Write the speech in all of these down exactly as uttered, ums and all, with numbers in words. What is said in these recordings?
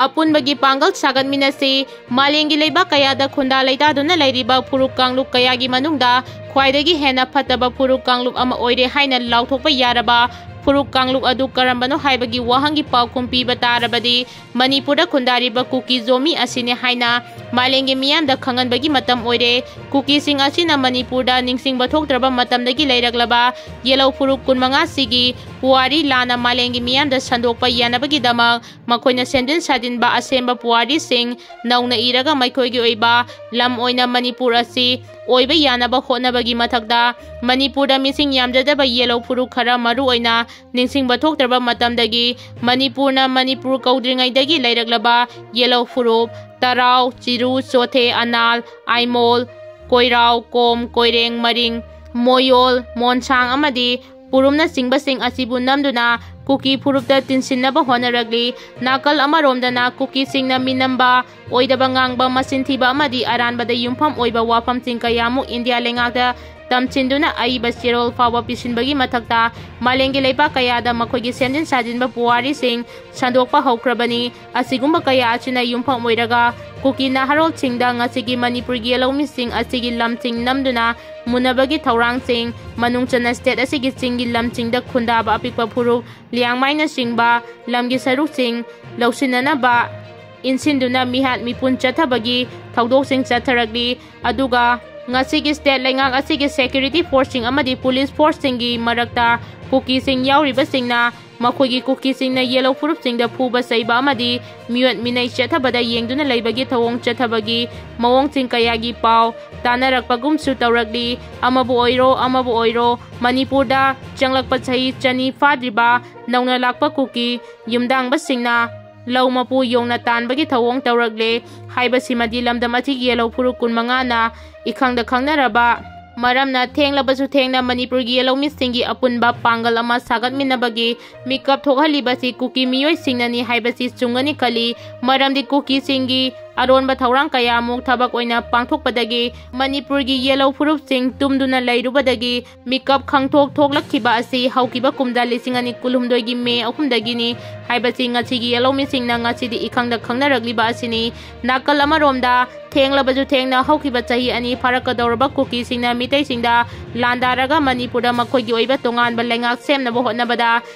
ꯑꯄꯨꯟꯕꯒꯤ ꯄꯥꯡꯒꯜ ꯁꯥꯒꯠꯃꯤꯟꯅꯁꯤ꯫ ꯃꯥꯂꯦꯝꯒꯤ ꯂꯩꯕꯥꯛ ꯀꯌꯥꯗ ꯈꯨꯟꯗꯥ ꯂꯩꯇꯥꯗꯨꯅ ꯂꯩꯔꯤꯕ ꯐꯨꯔꯨꯞ ꯀꯥꯡꯂꯨꯞ ꯀꯌꯥꯒꯤ ꯃꯅꯨꯡꯗ ꯈ꯭ꯋꯥꯏꯗꯒꯤ ꯍꯦꯟꯅ ꯐꯠꯇꯕ ꯐꯨꯔꯨꯞ ꯀꯥꯡꯂꯨꯞ ꯑꯃ ꯑꯣꯏꯔꯦ ꯍꯥꯏꯅ ꯂꯥꯎꯊꯣꯛꯄ ꯌꯥꯔꯕ ꯐꯨꯔꯨꯞ ꯀꯥꯡꯂꯨꯞ ꯑꯗꯨ ꯀꯔꯝꯕꯅꯣ ꯍꯥꯏꯕꯒꯤ ꯋꯥꯍꯪꯒꯤ ꯄꯥꯎꯈꯨꯝ ꯄꯤꯕ ꯇꯥꯔꯕꯗꯤ, ꯃꯅꯤꯄꯨꯔꯗ ꯈꯨꯟꯗꯥꯔꯤꯕ ꯀꯨꯀꯤ ꯖꯣꯃꯤ ꯑꯁꯤꯅꯤ ꯍꯥꯏꯅ ꯃꯥꯂꯦꯝꯒꯤ ꯃꯤꯌꯥꯝꯗ ꯈꯪꯍꯟꯕꯒꯤ ꯃꯇꯝ ꯑꯣꯏꯔꯦ꯫ ꯀꯨꯀꯤꯁꯤꯡ ꯑꯁꯤꯅ ꯃꯅꯤꯄꯨꯔꯗ ꯅꯤꯡꯁꯤꯡꯕ ꯊꯣꯛꯇ꯭ꯔꯕ ꯃꯇꯝꯗꯒꯤ ꯂꯩꯔꯛꯂꯕ ꯌꯦꯜꯍꯧ ꯐꯨꯔꯨꯞ ꯀꯨꯟꯃꯉꯥꯁꯤꯒꯤ ꯄꯨꯋꯥꯔꯤ ꯂꯥꯟꯅ ꯃꯥꯂꯦꯝꯒꯤ ꯃꯤꯌꯥꯝꯗ ꯁꯟꯗꯣꯛꯄ ꯌꯥꯅꯕꯒꯤꯗꯃꯛ ꯃꯈꯣꯏꯅ ꯁꯦꯝꯖꯤꯟ ꯁꯥꯖꯤꯟꯕ ꯑꯁꯦꯝꯕ ꯄꯨꯋꯥꯔꯤꯁꯤꯡ ꯅꯧꯅ ꯏꯔꯒ ꯃꯈꯣꯏꯒꯤ ꯑꯣꯏꯕ ꯂꯝ ꯑꯣꯏꯅ ꯃꯅꯤꯄꯨꯔ ꯑꯁꯤ ꯑꯣꯏꯕ ꯌꯥꯅꯕ ꯍꯣꯠꯅꯕꯒꯤ ꯃꯊꯛꯇ, ꯃꯅꯤꯄꯨꯔꯗ ꯃꯤꯁꯤꯡ ꯌꯥꯝꯖꯗꯕ ꯌꯦꯜꯍꯧ ꯐꯨꯔꯨꯞ ꯈꯔ, ꯃꯔꯨ ꯑꯣꯏꯅ ꯅꯤꯡꯁꯤꯡꯕ ꯊꯣꯛꯇ꯭ꯔꯕ ꯃꯇꯝꯗꯒꯤ ꯃꯅꯤꯄꯨꯔꯅ ꯃꯅꯤꯄꯨꯔ ꯀꯧꯗ꯭ꯔꯤꯉꯩꯗꯒꯤ ꯂꯩꯔꯛꯂꯕ ꯌꯦꯜꯍꯧ ꯐꯨꯔꯨꯞ ꯇꯔꯥꯎ, ꯆꯤꯔꯨ, ꯆꯣꯊꯦ, ꯑꯅꯥꯜ, ꯑꯥꯏꯃꯣꯜ, ꯀꯣꯏꯔꯥꯎ, ꯀꯣꯝ, ꯀꯣꯏꯔꯦꯡ, ꯃꯔꯤꯡ, ꯃꯣꯌꯣꯜ, ꯃꯣꯟꯁꯥꯡ ꯑꯃꯗꯤ ꯄꯨꯔꯨꯝꯅꯆꯤꯡꯕꯁꯤꯡ ꯑꯁꯤꯕꯨ ꯅꯝꯗꯨꯅ ꯀꯨꯀꯤ ꯐꯨꯔꯨꯞꯇ ꯇꯤꯟꯁꯤꯟꯅꯕ ꯍꯣꯠꯅꯔꯛꯂꯤ꯫ ꯅꯥꯀꯜ ꯑꯃꯔꯣꯝꯗꯅ ꯀꯨꯀꯤꯁꯤꯡꯅ ꯃꯤꯅꯝꯕ, ꯑꯣꯏꯗꯕ ꯉꯥꯡꯕ, ꯃꯆꯤꯟ ꯊꯤꯕ ꯑꯃꯗꯤ ꯑꯔꯥꯟꯕꯗ ꯌꯨꯝꯐꯝ ꯑꯣꯏꯕ ꯋꯥꯐꯝꯁꯤꯡ ꯀꯌꯥꯃꯨꯛ ꯏꯟꯗꯤꯌꯥ ꯂꯩꯉꯥꯛꯇ ꯇꯝꯁꯤꯟꯗꯨꯅ ꯑꯏꯕ ꯆꯦꯔꯣꯜ ꯐꯥꯎꯕ ꯄꯤꯁꯤꯟꯕꯒꯤ ꯃꯊꯛꯇ, ꯃꯥꯂꯦꯝꯒꯤ ꯂꯩꯕꯥꯛ ꯀꯌꯥꯗ ꯃꯈꯣꯏꯒꯤ ꯁꯦꯝꯖꯤꯟ ꯁꯥꯖꯤꯟꯕ ꯄꯨꯋꯥꯔꯤꯁꯤꯡ ꯁꯟꯗꯣꯛꯄ ꯍꯧꯈ꯭ꯔꯕꯅꯤ꯫ ꯑꯁꯤꯒꯨꯝꯕ ꯀꯌꯥ ꯑꯁꯤꯅ ꯌꯨꯝꯐꯝ ꯑꯣꯏꯔꯒ ꯀꯨꯀꯤ ꯅꯍꯥꯔꯣꯜꯁꯤꯡꯗ ꯉꯁꯤꯒꯤ ꯃꯅꯤꯄꯨꯔꯒꯤ ꯂꯧꯃꯤꯁꯤꯡ ꯑꯁꯤꯒꯤ ꯂꯝꯁꯤꯡ ꯅꯝꯗꯨꯅ ꯃꯨꯟꯅꯕꯒꯤ ꯊꯧꯔꯥꯡꯁꯤꯡ, ꯃꯅꯨꯡ ꯆꯟꯅ ꯁ꯭ꯇꯦꯠ ꯑꯁꯤꯒꯤ ꯆꯤꯡꯒꯤ ꯂꯝꯁꯤꯡꯗ ꯈꯨꯟꯗꯥꯕ ꯑꯄꯤꯛꯄ ꯐꯨꯔꯨꯞ ꯂꯤꯌꯥꯡꯃꯥꯏꯅꯆꯤꯡꯕ ꯂꯝꯒꯤ ꯁꯔꯨꯛꯁꯤꯡ ꯂꯧꯁꯤꯟꯅꯅꯕ ꯏꯟꯁꯤꯟꯗꯨꯅ ꯃꯤꯍꯥꯠ ꯃꯤꯄꯨꯟ ꯆꯠꯊꯕꯒꯤ ꯊꯧꯗꯣꯛꯁꯤꯡ ꯆꯠꯊꯔꯛꯂꯤ꯫ ꯑꯗꯨꯒ ꯉꯁꯤꯒꯤ ꯁ꯭ꯇꯦꯠ ꯂꯩꯉꯥꯛ ꯑꯁꯤꯒꯤ ꯁꯦꯀ꯭ꯌꯨꯔꯤꯇꯤ ꯐꯣꯔꯁꯁꯤꯡ ꯑꯃꯗꯤ ꯄꯨꯂꯤꯁ ꯐꯣꯔꯁꯁꯤꯡꯒꯤ ꯃꯔꯛꯇ ꯀꯨꯀꯤꯁꯤꯡ ꯌꯥꯎꯔꯤꯕꯁꯤꯡꯅ ꯃꯈꯣꯏꯒꯤ ꯀꯨꯀꯤꯁꯤꯡꯅ ꯌꯦꯜꯍꯧ ꯐꯨꯔꯨꯞꯁꯤꯡꯗ ꯐꯨꯕ ꯆꯩꯕ ꯑꯃꯗꯤ ꯃꯤꯑꯣꯠ ꯃꯤꯅꯩ ꯆꯠꯊꯕꯗ ꯌꯦꯡꯗꯨꯅ ꯂꯩꯕꯒꯤ ꯊꯧꯑꯣꯡ ꯆꯠꯊꯕꯒꯤ ꯃꯑꯣꯡꯁꯤꯡ ꯀꯌꯥꯒꯤ ꯄꯥꯎ ꯇꯥꯅꯔꯛꯄꯒꯨꯝꯁꯨ ꯇꯧꯔꯛꯂꯤ꯫ ꯑꯃꯕꯨ ꯑꯣꯏꯔꯣ, ꯑꯃꯕꯨ ꯑꯣꯏꯔꯣ, ꯃꯅꯤꯄꯨꯔꯗ ꯆꯪꯂꯛꯄ ꯆꯍꯤ ꯆꯅꯤ ꯐꯥꯗ꯭ꯔꯤꯕ ꯅꯧꯅ ꯂꯥꯛꯄ ꯀꯨꯀꯤ ꯌꯨꯝꯗꯥꯡꯕꯁꯤꯡꯅ ꯂꯧ ꯃꯄꯨ ꯌꯣꯡꯅ ꯇꯥꯟꯕꯒꯤ ꯊꯧꯑꯣꯡ ꯇꯧꯔꯛꯂꯦ ꯍꯥꯏꯕꯁꯤꯃꯗꯤ ꯂꯝꯗꯝ ꯑꯁꯤꯒꯤ ꯌꯦꯜꯍꯧ ꯐꯨꯔꯨꯞ ꯀꯨꯟꯃꯉꯥꯅ ꯏꯈꯪꯗ ꯈꯪꯅꯔꯕ ꯃꯔꯝꯅ, ꯊꯦꯡꯂꯕꯁꯨ ꯊꯦꯡꯅ ꯃꯅꯤꯄꯨꯔꯒꯤ ꯂꯧꯃꯤꯁꯤꯡꯒꯤ ꯑꯄꯨꯟꯕ ꯄꯥꯡꯒꯜ ꯑꯃ ꯁꯥꯒꯠꯃꯤꯟꯅꯕꯒꯤ ꯃꯤꯀꯞ ꯊꯣꯛꯍꯜꯂꯤꯕꯁꯤ ꯀꯨꯀꯤ ꯃꯤꯑꯣꯏꯁꯤꯡꯅꯅꯤ ꯍꯥꯏꯕꯁꯤ ꯆꯨꯝꯒꯅꯤ ꯈꯜꯂꯤ꯫ ꯃꯔꯝꯗꯤ ꯀꯨꯀꯤꯁꯤꯡꯒꯤ ꯑꯔꯣꯟꯕ ꯊꯧꯔꯥꯡ ꯀꯌꯥꯃꯨꯛ ꯊꯕꯛ ꯑꯣꯏꯅ ꯄꯥꯡꯊꯣꯛꯄꯗꯒꯤ ꯃꯅꯤꯄꯨꯔꯒꯤ ꯌꯦꯜꯍꯧ ꯐꯨꯔꯨꯞꯁꯤꯡ ꯇꯨꯝꯗꯨꯅ ꯂꯩꯔꯨꯕꯗꯒꯤ ꯃꯤꯀꯞ ꯈꯪꯊꯣꯛ ꯊꯣꯛꯂꯛꯈꯤꯕ ꯑꯁꯤ ꯍꯧꯈꯤꯕ ꯀꯨꯝꯖꯥ ꯂꯤꯁꯤꯡ ꯑꯅꯤ ꯀꯨꯟꯍꯨꯝꯗꯣꯏꯒꯤ ꯃꯦ ꯑꯍꯨꯝꯗꯒꯤꯅꯤ ꯍꯥꯏꯕꯁꯤ ꯉꯁꯤꯒꯤ ꯌꯦꯜꯍꯧꯃꯤꯁꯤꯡꯅ ꯉꯁꯤꯗꯤ ꯏꯈꯪꯗ ꯈꯪꯅꯔꯛꯂꯤꯕ ꯑꯁꯤꯅꯤ꯫ ꯅꯥꯀꯜ ꯑꯃꯔꯣꯝꯗ, ꯊꯦꯡꯂꯕꯁꯨ ꯊꯦꯡꯅ ꯍꯧꯈꯤꯕ ꯆꯍꯤ ꯑꯅꯤ ꯐꯥꯔꯛꯀꯗꯧꯔꯕ ꯀꯨꯀꯤꯁꯤꯡꯅ ꯃꯤꯇꯩꯁꯤꯡꯗ ꯂꯥꯟꯗꯥꯔꯒ ꯃꯅꯤꯄꯨꯔꯗ ꯃꯈꯣꯏꯒꯤ ꯑꯣꯏꯕ ꯇꯣꯉꯥꯟꯕ ꯂꯩꯉꯥꯛ ꯁꯦꯝꯅꯕ ꯍꯣꯠꯅꯕꯗ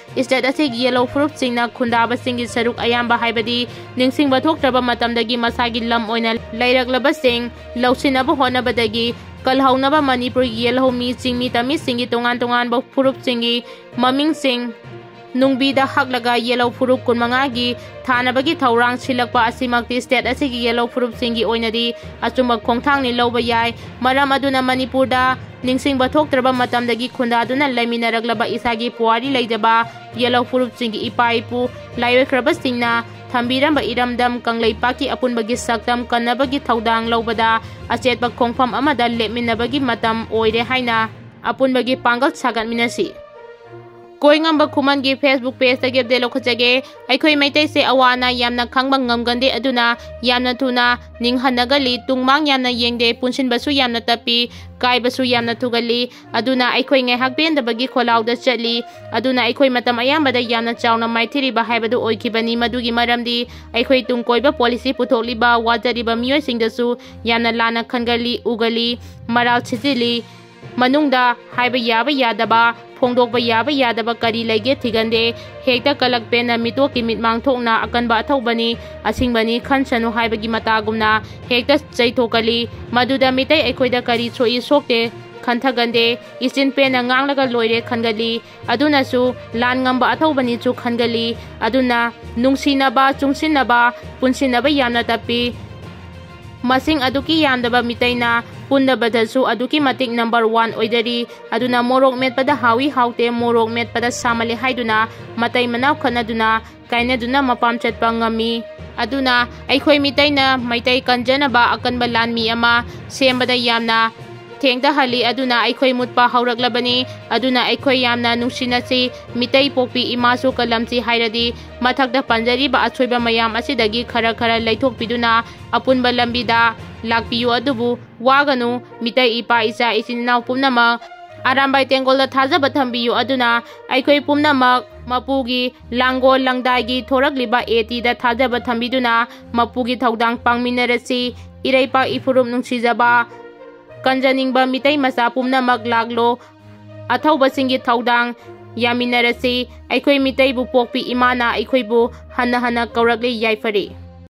state ꯑꯁꯤꯒꯤ ꯌꯦꯜꯍꯧ ꯐꯨꯔꯨꯞꯁꯤꯡꯅ ꯈꯨꯟꯗꯥꯕꯁꯤꯡꯒꯤ ꯁꯔꯨꯛ ꯑꯌꯥꯝꯕ ꯍꯥꯏꯕꯗꯤ ꯅꯤꯡꯁꯤꯡꯕ ꯊꯣꯛꯇ꯭ꯔꯕ ꯃꯇꯝꯗꯒꯤ ꯃꯁꯥꯒꯤ ꯂꯝ ꯑꯣꯏꯅ ꯂꯩꯔꯛꯂꯕꯁꯤꯡ ꯂꯧꯁꯤꯟꯅꯕ ꯍꯣꯠꯅꯕꯗꯒꯤ ꯀꯜꯍꯧꯅꯕ ꯃꯅꯤꯄꯨꯔꯒꯤ ꯌꯦꯜꯍꯧꯃꯤ ꯆꯤꯡꯃꯤ ꯇꯝꯃꯤꯁꯤꯡꯒꯤ ꯇꯣꯉꯥꯟ ꯇꯣꯉꯥꯟꯕ ꯐꯨꯔꯨꯞꯁꯤꯡꯒꯤ ꯃꯃꯤꯡꯁꯤꯡ ꯅꯨꯡꯕꯤꯗ ꯍꯛꯂꯒ ꯌꯦꯜꯍꯧ ꯐꯨꯔꯨꯞ ꯀꯨꯟꯃꯉꯥꯒꯤ ꯊꯥꯅꯕꯒꯤ ꯊꯧꯔꯥꯡ ꯁꯤꯜꯂꯛꯄ ꯑꯁꯤꯃꯛꯇꯤ state ꯑꯁꯤꯒꯤ ꯌꯦꯜꯍꯧ ꯐꯨꯔꯨꯞꯁꯤꯡꯒꯤ ꯑꯣꯏꯅꯗꯤ ꯑꯆꯨꯝꯕ ꯈꯣꯡꯊꯥꯡꯅꯤ ꯂꯧꯕ ꯌꯥꯏ꯫ ꯃꯔꯝ ꯑꯗꯨꯅ ꯃꯅꯤꯄꯨꯔꯗ ꯅꯤꯡꯁꯤꯡꯕ ꯊꯣꯛꯇ꯭ꯔꯕ ꯃꯇꯝꯗꯒꯤ ꯈꯨꯟꯗꯥꯗꯨꯅ ꯂꯩꯃꯤꯟꯅꯔꯛꯂꯕ ꯏꯁꯥꯒꯤ ꯄꯨꯋꯥꯔꯤ ꯂꯩꯖꯕ ꯌꯦꯜꯍꯧ ꯐꯨꯔꯨꯞꯁꯤꯡꯒꯤ ꯏꯄꯥ ꯏꯄꯨ ꯂꯥꯏꯑꯣꯏꯈ꯭ꯔꯕꯁꯤꯡꯅ ꯊꯝꯕꯤꯔꯝꯕ ꯏꯔꯝꯗꯝ ꯀꯪꯂꯩꯄꯥꯛꯀꯤ ꯑꯄꯨꯟꯕꯒꯤ ꯁꯛꯇꯝ ꯀꯟꯅꯕꯒꯤ ꯊꯧꯗꯥꯡ ꯂꯧꯕꯗ ꯑꯆꯦꯠꯄ ꯈꯣꯡꯐꯝ ꯑꯃꯗ ꯂꯦꯞꯃꯤꯟꯅꯕꯒꯤ ꯃꯇꯝ ꯑꯣꯏꯔꯦ ꯍꯥꯏꯅ ꯑꯄꯨꯟꯕꯒꯤ ꯄꯥꯡꯒꯜ ꯁꯥꯒꯠꯃꯤꯟꯅꯁꯤ꯫ ꯀꯣꯏꯉꯝꯕ ꯈꯨꯃꯟꯒꯤ Facebook pageꯇꯒꯤ update ꯂꯧꯈꯠꯆꯒꯦ꯫ ꯑꯩꯈꯣꯏ ꯃꯩꯇꯩꯁꯦ ꯑꯋꯥ ꯑꯅꯥ ꯌꯥꯝꯅ ꯈꯪꯕ ꯉꯝꯒꯟꯗꯦ, ꯑꯗꯨꯅ ꯌꯥꯝꯅ ꯊꯨꯅ ꯅꯤꯡꯍꯟꯅꯒꯜꯂꯤ, ꯇꯨꯡꯃꯥꯡ ꯌꯥꯝꯅ ꯌꯦꯡꯗꯦ, ꯄꯨꯟꯁꯤꯟꯕꯁꯨ ꯌꯥꯝꯅ ꯇꯞꯄꯤ, ꯀꯥꯏꯕꯁꯨ ꯌꯥꯝꯅ ꯊꯨꯒꯜꯂꯤ꯫ ꯑꯗꯨꯅ ꯑꯩꯈꯣꯏ ꯉꯥꯏꯍꯥꯛ ꯄꯦꯟꯗꯕꯒꯤ ꯈꯣꯜꯂꯥꯎꯗ ꯆꯠꯂꯤ꯫ ꯑꯗꯨꯅ ꯑꯩꯈꯣꯏ ꯃꯇꯝ ꯑꯌꯥꯝꯕꯗ ꯌꯥꯝꯅ ꯆꯥꯎꯅ ꯃꯥꯏꯊꯤꯔꯤꯕ ꯍꯥꯏꯕꯗꯨ ꯑꯣꯏꯈꯤꯕꯅꯤ꯫ ꯃꯗꯨꯒꯤ ꯃꯔꯝꯗꯤ ꯑꯩꯈꯣꯏ ꯇꯨꯡ ꯀꯣꯏꯕ policy ꯄꯨꯊꯣꯛꯂꯤꯕ, ꯋꯥꯖꯔꯤꯕ ꯃꯤꯑꯣꯏꯁꯤꯡꯗꯁꯨ ꯌꯥꯝꯅ ꯂꯥꯟꯅ ꯈꯟꯒꯜꯂꯤ, ꯎꯒꯜꯂꯤ, ꯃꯔꯥꯜ ꯁꯤꯖꯤꯜꯂꯤ꯫ ꯃꯅꯨꯡꯗ ꯍꯥꯏꯕ ꯌꯥꯕ ꯌꯥꯗꯕ, ꯐꯣꯡꯗꯣꯛꯄ ꯌꯥꯕ ꯌꯥꯗꯕ ꯀꯔꯤ ꯂꯩꯒꯦ ꯊꯤꯒꯟꯗꯦ꯫ ꯍꯦꯛꯇ ꯀꯂꯛ ꯄꯦꯟꯅ ꯃꯤꯇꯣꯞꯀꯤ ꯃꯤꯠꯃꯥꯡ ꯊꯣꯛꯅ ꯑꯀꯟꯕ ꯑꯊꯧꯕꯅꯤ, ꯑꯁꯤꯡꯕꯅꯤ ꯈꯟꯁꯅꯨ ꯍꯥꯏꯕꯒꯤ ꯃꯇꯥꯒꯨꯝꯅ ꯍꯦꯛꯇ ꯆꯩꯊꯣꯛꯀꯜꯂꯤ꯫ ꯃꯗꯨꯗ ꯃꯤꯇꯩ ꯑꯩꯈꯣꯏꯗ ꯀꯔꯤ ꯁꯣꯛꯏ ꯁꯣꯛꯇꯦ ꯈꯟꯊꯒꯟꯗꯦ꯫ ꯏꯆꯤꯟ ꯄꯦꯟꯅ ꯉꯥꯡꯂꯒ ꯂꯣꯏꯔꯦ ꯈꯟꯒꯜꯂꯤ꯫ ꯑꯗꯨꯅꯁꯨ ꯂꯥꯟ ꯉꯝꯕ ꯑꯊꯧꯕꯅꯤꯁꯨ ꯈꯟꯒꯜꯂꯤ꯫ ꯑꯗꯨꯅ ꯅꯨꯡꯁꯤꯅꯕ, ꯆꯨꯡꯁꯤꯟꯅꯕ, ꯄꯨꯟꯁꯤꯟꯅꯕ ꯌꯥꯝꯅ ꯇꯞꯄꯤ꯫ ꯃꯁꯤꯡ ꯑꯗꯨꯛꯀꯤ ꯌꯥꯝꯗꯕ ꯃꯤꯇꯩꯅ ꯄꯨꯟꯗꯕꯗꯁꯨ ꯑꯗꯨꯛꯀꯤ ꯃꯇꯤꯛ number one ꯑꯣꯏꯖꯔꯤ꯫ ꯑꯗꯨꯅ ꯃꯣꯔꯣꯛ ꯃꯦꯠꯄꯗ ꯍꯥꯎꯏ ꯍꯥꯎꯇꯦ, ꯃꯣꯔꯣꯛ ꯃꯦꯠꯄꯗ ꯁꯥꯃꯜꯂꯤ ꯍꯥꯏꯗꯨꯅ ꯃꯇꯩ ꯃꯅꯥꯎ ꯈꯠꯅꯗꯨꯅ, ꯀꯥꯏꯅꯗꯨꯅ ꯃꯄꯥꯝ ꯆꯠꯄ ꯉꯝꯃꯤ꯫ ꯑꯗꯨꯅ ꯑꯩꯈꯣꯏ ꯃꯤꯇꯩꯅ ꯃꯩꯇꯩ ꯀꯟꯖꯅꯕ ꯑꯀꯟꯕ ꯂꯥꯟꯃꯤ ꯑꯃ ꯁꯦꯝꯕꯗ ꯌꯥꯝꯅ ꯊꯦꯡꯊꯍꯜꯂꯤ꯫ ꯑꯗꯨꯅ ꯑꯩꯈꯣꯏ ꯃꯨꯠꯄ ꯍꯧꯔꯛꯂꯕꯅꯤ꯫ ꯑꯗꯨꯅ ꯑꯩꯈꯣꯏ ꯌꯥꯝꯅ ꯅꯨꯡꯁꯤꯅꯁꯤ꯫ ꯃꯤꯇꯩ ꯄꯣꯛꯄꯤ ꯏꯃꯥꯁꯨ ꯀꯂꯝꯁꯤ ꯍꯥꯏꯔꯗꯤ ꯃꯊꯛꯇ ꯄꯟꯖꯔꯤꯕ ꯑꯁꯣꯏꯕ ꯃꯌꯥꯝ ꯑꯁꯤꯗꯒꯤ ꯈꯔ ꯈꯔ ꯂꯩꯊꯣꯛꯄꯤꯗꯨꯅ ꯑꯄꯨꯟꯕ ꯂꯝꯕꯤꯗ ꯂꯥꯛꯄꯤꯌꯨ꯫ ꯑꯗꯨꯕꯨ ꯋꯥꯒꯅꯨ꯫ ꯃꯤꯇꯩ ꯏꯄꯥ ꯏꯆꯥ ꯏꯆꯤꯟ ꯏꯅꯥꯎ ꯄꯨꯝꯅꯃꯛ ꯑꯔꯥꯝꯕꯥꯏ ꯇꯦꯡꯒꯣꯜꯗ ꯊꯥꯖꯕ ꯊꯝꯕꯤꯌꯨ꯫ ꯑꯗꯨꯅ ꯑꯩꯈꯣꯏ ꯄꯨꯝꯅꯃꯛ ꯃꯄꯨꯒꯤ ꯂꯥꯡꯒꯣꯜ ꯂꯪꯗꯥꯏꯒꯤ ꯊꯣꯔꯛꯂꯤꯕ ꯑꯦ ꯇꯤꯗ ꯊꯥꯖꯕ ꯊꯝꯕꯤꯗꯨꯅ ꯃꯄꯨꯒꯤ ꯊꯧꯗꯥꯡ ꯄꯥꯡꯃꯤꯟꯅꯔꯁꯤ꯫ ꯏꯔꯩꯄꯥꯛ ꯏꯐꯨꯔꯨꯞ ꯅꯨꯡꯁꯤꯖꯕ, ꯀꯟꯖꯅꯤꯡꯕ ꯃꯤꯇꯩ ꯃꯆꯥ ꯄꯨꯝꯅꯃꯛ ꯂꯥꯛꯂꯣ꯫ ꯑꯊꯧꯕꯁꯤꯡꯒꯤ ꯊꯧꯗꯥꯡ ꯌꯥꯃꯤꯟꯅꯔꯁꯤ꯫ ꯑꯩꯈꯣꯏ ꯃꯤꯇꯩꯕꯨ ꯄꯣꯛꯄꯤ ꯏꯃꯥꯅ ꯑꯩꯈꯣꯏꯕꯨ ꯍꯟꯅ ꯍꯟꯅ ꯀꯧꯔꯛꯂꯤ꯫ ꯌꯥꯏꯐꯔꯦ꯫